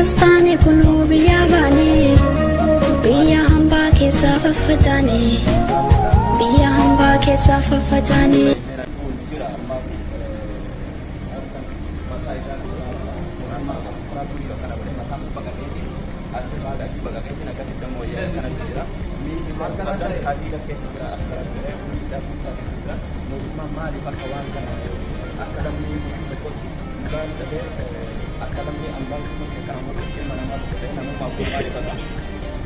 Akkas taane kunoo biyyaa baane, biyya hambaa keessaa faffacaane, biyya hambaa keessaa faffacaane. Jira ammaa mataa isaa amma akkas kana godhee mataan baqaqeeti asirraa asii baqaqeetiin akkasitti ammoo wayyaa kanatti jira. Miilli masan hadiida keessa jira, as gara godhee miidhaa guddaa keessa jira. Mootummaan maaliif akka waan kana akka lammii tokkotti dhugaan dhabee, akka lammii ambaan tokkotti akka nama tokkotti ilma namaa tokko ta'e namummaa kun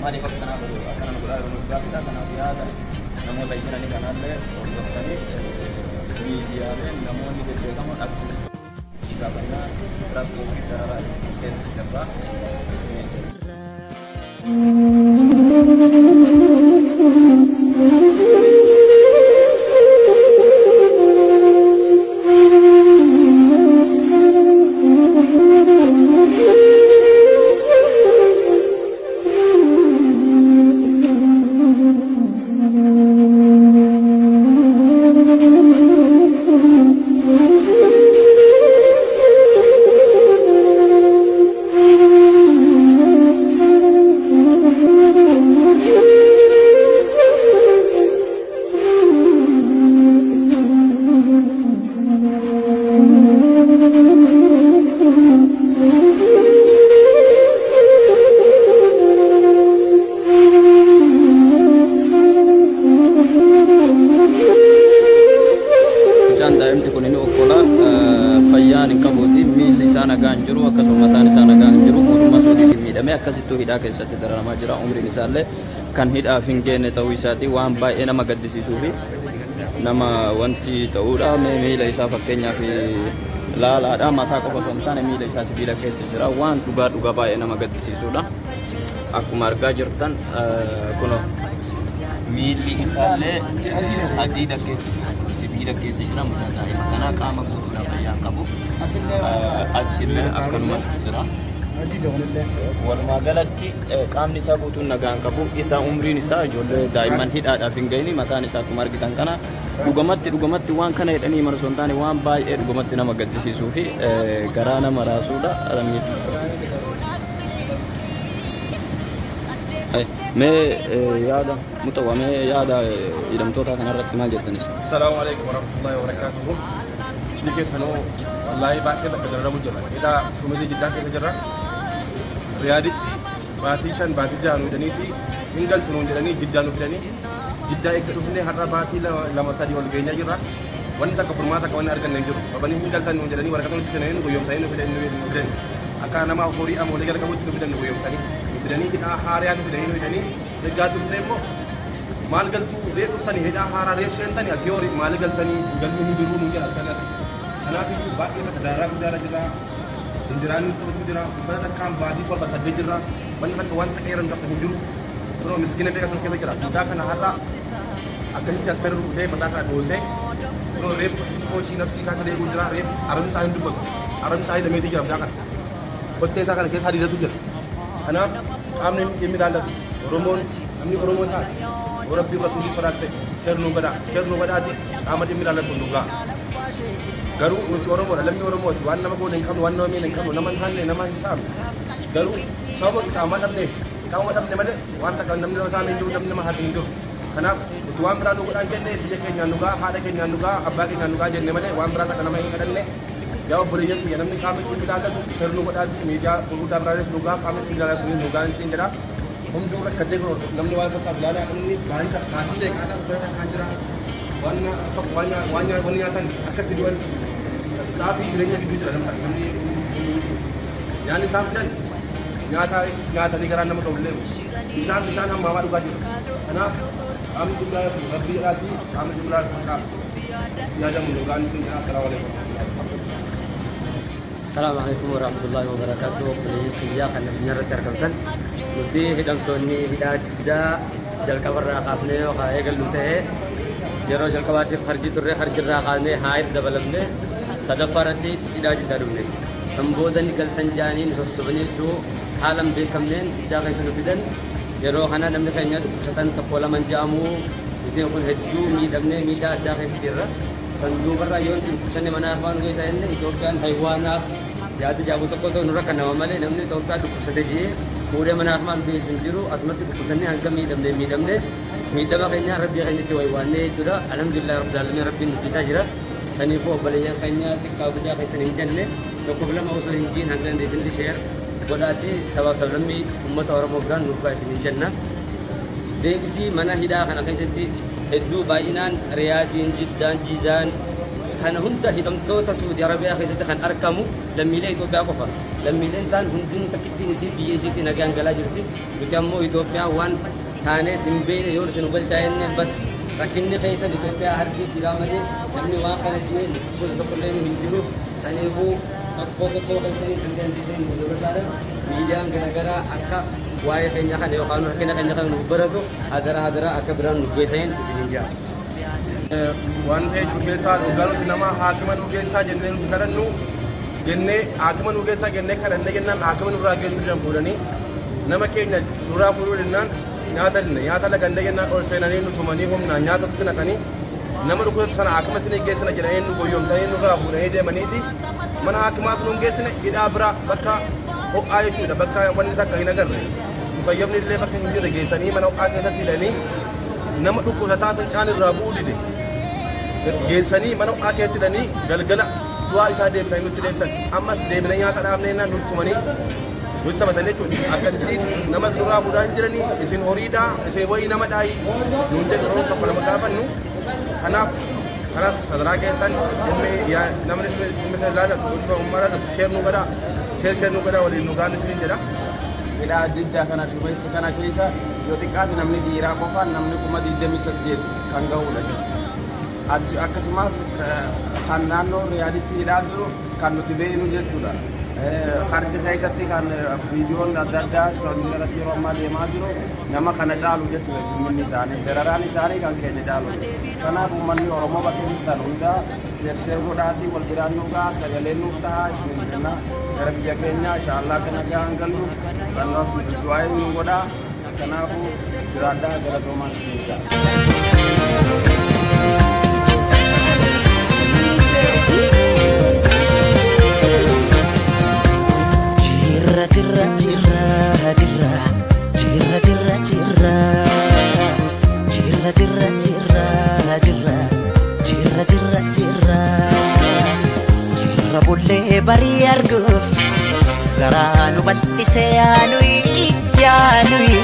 maaliif akka kanaa godhu, akkana nu godhaa yeroo nuuf gaafidha. Kanaaf yaada namoota jiranii kanaallee hordoftanii miidiyaaleen namoonni bebbeekamoon aktivistoota gaafannaa rakkoo fi dararaa keessa jirra. Mucaan daa'imti kun inni okkolaa fayyaan hin qabuuti, miilli isaa nagaa hin jiru, akkasuma mataan isaa nagaa hin jiru. Mootummaa Suudiitiin miidhamee akkasittuu hidhaa keessatti dararamaa jira. Umriin isaallee kan hidhaaf hin geenne ta'uu isaati waan baay'ee nama gaddisiisuu fi nama wanti ta'uudha. Mee miila isaa fakkeenyaaf laalaadha. Mataa qofa osoo hin taane miila isaa sibiila keessa jira. Waan dhugaa dhugaa baay'ee nama gaddisiisuudha. Akkuma argaa jirtan kunoo miilli isaallee hadiida keessa jira, sibiila keessa jira. Mucaa daa'ima kanaa qaama guutuudhaan fayyaa hin qabu. Achillee akkanumatti jira. Walumaa galatti qaamni isaa guutuun nagaa hin qabu. Isa umriin isaa ijoollee daa'imman hidhaadhaaf hin gahini, mataan isaa akkuma argitan kana dhugamatti dhugamatti waan kana jedhanii himan osoo hin taane waan baay'ee dhugamatti nama gaddisiisuu fi garaa nama raasuudha. Mee yaada muxawwa, mee yaada hidhamtoota kanarratti maal jettanis? Assalamu alaikum warahmatullahi wabarakatuh. Ni keessanuu wallaahi baay'ee bakka dararamu jira. Hidhaa Tumisii Jiddaa keessa jirra. Riyaaditti baatii 5 baatii 6 nu hidhaniiti hin galtu nuun jedhanii Jiddaa nu fidanii, Jiddaa eegga dhufnee har'a baatii 2 3 ol geenyaa jirra. Wanni takka furmaata akka wanni arganne hin jiru. Babanii hin galtan nuun jedhanii waraqata nutti kennanii nu gowwoomsanii nu fidan nu fidan. Akka nama horii amoolee jala qabutti nu fidan, nu gowwoomsanii. Nu fidanii hidhaa haariyaa nu fidanii nu hidhanii, ergaa dhufnee immoo maal galtuu reef dhuftanii, hidhaa haaraa reef seentanii asii horii maal galtanii, galmi hin jiru nuun jedha asii asii. Kanaaf iyyuu baay'ee takka daaraa guddaa irra jira. Injiraan nutti taphachuu jira. Uffata takkaan baatii 7 8 jirra. Wanni takka waan takka jedhamu takka hin jiru. Kunoo miskiina beekaa sun keessa jira. Mucaa kana har'a akkasitti as kan rukutee mataa kana dhoosee, kunoo reef xiqqoo nafsi isaa kan eeguu jira. Reef arabni isaa hin dubbatu. Arabni isaa hidhameetii jira mucaa kana. Kottee isaa kana keessa hadiidatu jira. Kanaaf qaamni dhimmi ilaallatu Oromoon namni Oromoo taate yoo Rabbii Rasuulii sodaatte share nu godhaa, share nu godhaati qaama dhimmi ilaallatu nu ga'a. Garuu nuti Oromoodha, lammii Oromooti, waan nama goone hin qabnu, waan nama miine hin qabnu, nama hin hanne, nama hin saamne. Garuu sababa iqaamaa dhabneef, iqaama dhabne malee waan takka namni nama saame hin jiru, namni nama hate hin jiru. Kanaaf nuti waan biraa nu godhaan jenne, biyya keenyaan nu ga'a, haadha keenyaan nu ga'a, abbaa keenyaan nu ga'a jenne malee waan biraa takka nama hin kadhanne. Yaa obboleeyyan kiyya, namni qaamni dhimmi ilaallatu share nu godhaati miidiyaa gurguddaa biraanis nu ga'a, qaamni dhimmi ilaallatu nu ga'a hin jedha. Hunduu rakkatee kun namni waan fakkaatu ilaalaa inni baay'ee baatii meeqaadha uffata takkaan jira. Waan waan waan waan nyaatan akka itti du'an xaafii jireenya gidduu jira. Namni nyaanni isaan fidan nyaata nyaatanii garaan nama ga'u illee bishaan bishaan hammaamaa dhugaa jira. Kanaaf qaamni dhimmi ilaallatu Rabbii jedhaatii qaamni dhimmi ilaallatu akka yaadamu nu ga'an isin jedha. Assalaamu alaikum. Assalamu alaikum warahmatullahi wabarakatuh. Obboleeyyan kiyyaa kan addunyaa irratti argamtan. Nuti hidhamtoonni hidhaa Jiddaa jalqabarraa kaasnee yoo haa eegallu ta'e, yeroo jalqabaatiif harji turre, harjirraa kaasnee haayir dabalamne, sadaffaa irratti hidhaa Jiddaa dhufne. San booda ni galtan jaanii nu sossobanii jechuu haala hin beekamneen Jiddaa keessa nu fidan. Yeroo kana namni keenya dhukkubsatan tokko lama hin ja'amu. Nuti kun hedduu miidhamnee miidhaa addaa keessa jirra. San duubarraa yoo nuti dhukkubsanne mana afaan keessa jenne Itoophiyaan haywaanaaf Yaada jaabu tokko ta'u nurra kan nama malee namni Itoophiyaa dhukkubsatee ji'ee fuudhee mana hakimaa nu geessu hin jiru. Asumatti dhukkubsannee hanga miidhamne miidhamne miidhama keenya rabbii keenyatti waywaannee jechuudha. Alhamdulillah rabbil aalamiin rabbiin nu ciisaa jira. Saniifuu obboleeyyan keenya xiqqaa guddaa keessan hin jenne tokkoof lama osoo hin jiin hanga dandeessanitti share godhaatii sabaaf sablammii uummata Oromoo biraan nuuf gahaa isin jenna. Deebisii mana hidhaa kana keessatti hedduu baay'inaan Riyaadiin, Jiddaan, Jiizaan kana hunda hidhamtoota Suudi Arabiyaa keessatti kan argamu lammiilee Itoophiyaa qofa. Lammiileen ta'an hundinuu takkittiin isii biyya isiitti nagaan galaa jirti. Nuti ammoo Itoophiyaa waan taanees hin beekne yoo nuti nu galchaa'enne bas rakkinni keessan Itoophiyaa harki jira malee namni waan kana ji'ee nuti tokko illee nu hin jiru. Saniifuu tokko tokko keessanii kan dandeessanii nu dabarsaadha. Miidiyaan garaagaraa akka waa'ee keenya kana yookaan rakkina keenya kana nuuf baratu hadara hadara akka biraan nuuf geessaniin isiniin jira. Waan ta'e jiru keessaa dhugaa nuti nama haakima nu geessaa jennee nuti kadhannu jennee haakima nu geessaa jennee kadhannee jennaan haakima nurraa geessuu jiran fuudhanii nama keenya nurraa fuudhuu jennaan nyaata dinne nyaata lagannee jennaan ol seenanii nu tumanii humnaan nyaata nutti naqanii nama dhukkubsatu sana haakima isin geessina jedhanii nu goyyomsanii nurraa fuudhanii deemaniiti mana haakimaas nu hin geessine hidhaa biraa bakka ho'aa jechuudha bakka wanni takka hin agarre fayyamni illee bakka hin jirre geessanii mana ho'aa keessatti hidhanii nama dhukkubsataa fincaan irraa bu'uu dide geessanii mana ho'aa keessatti hidhanii galgala du'aa isaa deebisanii nutti deebisan ammas deebinee nyaata dhaabnee naan nutti tumanii nutti taphatanii jechuudha akkasitti namas nurraa fuudhaa hin jiranii isin horiidhaa isin wayii nama dhaayi nuun jedhu yeroo tokko nama gaafannu kanaaf kanas sadaraa keessan dhimmi namni dhimmi isa ilaallatu dhimma uummata ilaallatu share nu godhaa share share nu godhaa waliin nu gaanni isiniin jedha. Hidhaa Jiddaa kana Shumeessa kana keessa yoo xiqqaate namni dhiiraa qofaan namni 28,000 kan gahudha jechuudha. Akkasumas kan naannoo Riyaaditti hidhaa jiru kan nuti beeknu jechuudha. Harji keessatti kan viidiyoon adda addaa sooshaal irratti yeroo ammaa deemaa jiru nama kana caalu jechuudha dhimmi isaanii dararaan isaanii kan keenya caalu. Kanaaf uummanni Oromoo bakka jirtan hundaa share godhaatii wal biraan nu gahaa sagaleen nuuf ta'a isiniin jenna. Gara biyya keenyaa inshaallah akka nagaan gallu kannas du'aa nu godhaa. Kanaafuu jiraadhaa galatoomaa isiniin jedha. Jirra jirra jirra jirra jirra jirra jirra jirra jirra jirra jirra jirra jirra jirra jirra bullee barii arguuf garaa nu bal'ise yaanuyi yaanuyi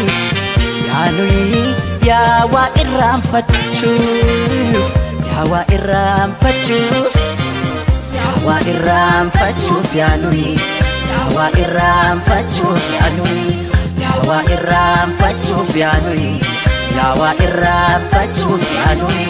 yaanuyi yaa waa irraanfachuuf yaa waa irraanfachuuf yaa waa irraanfachuuf yaanuyi yaa waa irraanfachuuf yaanuyi yaa waa irraanfachuuf yaanuyi yaa waa irraanfachuuf yaanuyi.